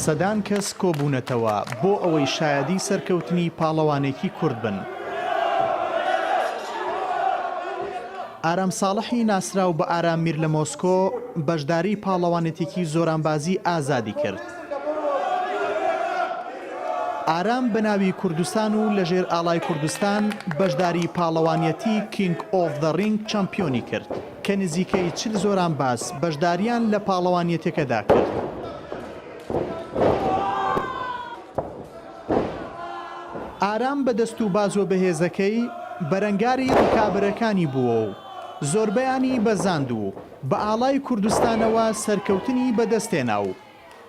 سەدان کەس کۆبوونەتەوە بۆ ئەوەی شایەدی سەرکەوتنی پاڵەوانێکی کورد بن. ئارام ساڵحی ناسراو بە ئارام میر لە مۆسکۆ بەشداری پاڵەوانێتیی زۆرانبازی ئازادی کرد. ئارام بە ناوی کوردستان و لەژێر ئاڵای کوردستان بەشداری پاڵەوانیەتی King of the Ring Champion ی کرد کە نزیکەی 40 زۆرانباز بەشداریان لە پاڵەوانیەتەکەدا کرد. ئارام بە دەست و بازوە بەهێزەکەی بەرەنگاری ڕکابەرەکانی بووە و زۆربەیانی بەزاند و بە ئاڵای کوردستانەوە سەرکەوتنی بەدەستهێنا و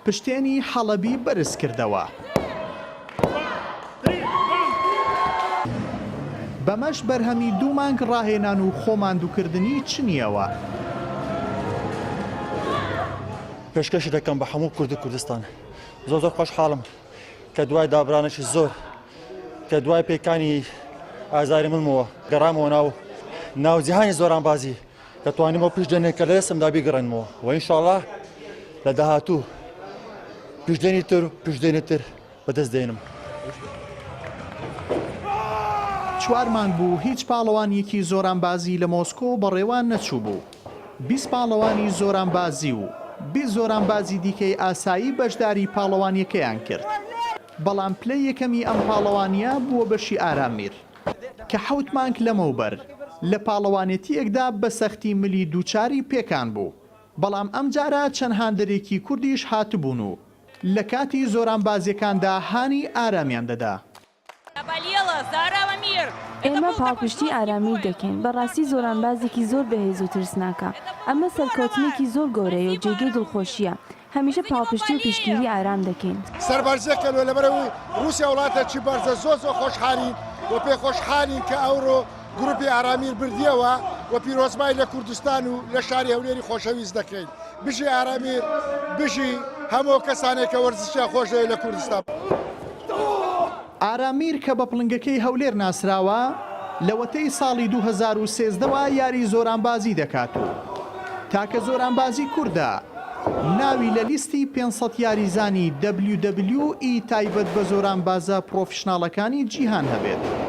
پشتێنی حەڵەبی بەرز کردەوە. بەمەش بەرهەمی دوو مانگ ڕاهێنان و خۆماندووکردنی چنییەوە. پێشکەشی دەکەم بە هەموو کورد و کوردستان. زۆر زۆر خۆشحاڵم کە دوای دابرانێکی زۆر کە دوای پێکانی ئازاری منمەوە گەڕامەوە ناو ناو جیهانی زۆرانبازی دەتوانم ئەو پشتێنێک کە لە دەستمدا بیگەڕێنمەوە و ئینشاڵڵا لە داهاتوو پشتێنی تر پشتێنی تر بەدەست دێنم. چوار مانگ بوو هیچ پاڵەوانیەکی زۆرانبازی لە مۆسکۆ بەڕێوە نەچووبوو. 20 پاڵەوانی زۆرانبازی و 20 زۆرانبازی دیکەی ئاسایی بەشداری پاڵەوانیەکەیان کرد. بەڵام پلەی یەکەمی ئەم پاڵەوانیە بووە بەشی ئارام میر. کە حەوت مانگ لەمەوبەر لە پاڵەوانێتییەکدا بە سەختی ملی دووچاری پێکان بوو، بەڵام ئەمجارە چەند هاندەرێکی کوردیش هاتبوون و لە کاتی زۆرانبازییەکاندا هانی ئارامیان دەدا. ئێمە پاڵپشتی ئارامیر دەکەین، بەڕاستی زۆرانبازێکی زۆر بەهێز و ترسناکە، ئەمە سەرکەوتنێکی زۆر گەورەیە و جێگەی دڵخۆشییە، هەمیشە پاڵپشتی و پشتگیری ئارام دەکەین. سەربەرزە کەلۆ لەبەرئەوەی ڕوسیا وڵاتەکی بەرزە زۆر زۆر خۆشحالین و پێ خۆشحالین کە ئەوڕۆ گروپی ئارامیر بردیەوە و پیرۆزبای لە کوردستان و لە شاری هەولێری خۆشەویست دەکەین بژی ئارامیر بژی هەموو کەسانێک کە وەرزشیان خۆشدەوێت لە کوردستان. ئارامیر کە بە پڵنگەکەی هەولێر ناسراوە، لەوەتەی ساڵی 2013 وە یاری زۆرانبازی دەکات و تاکە زۆرانبازی کوردە ناوی لە لیستی 500 یاریزانی WWE تایبەت بە زۆرانبازە پڕۆفیشناڵەکانی جیهان هەبێت.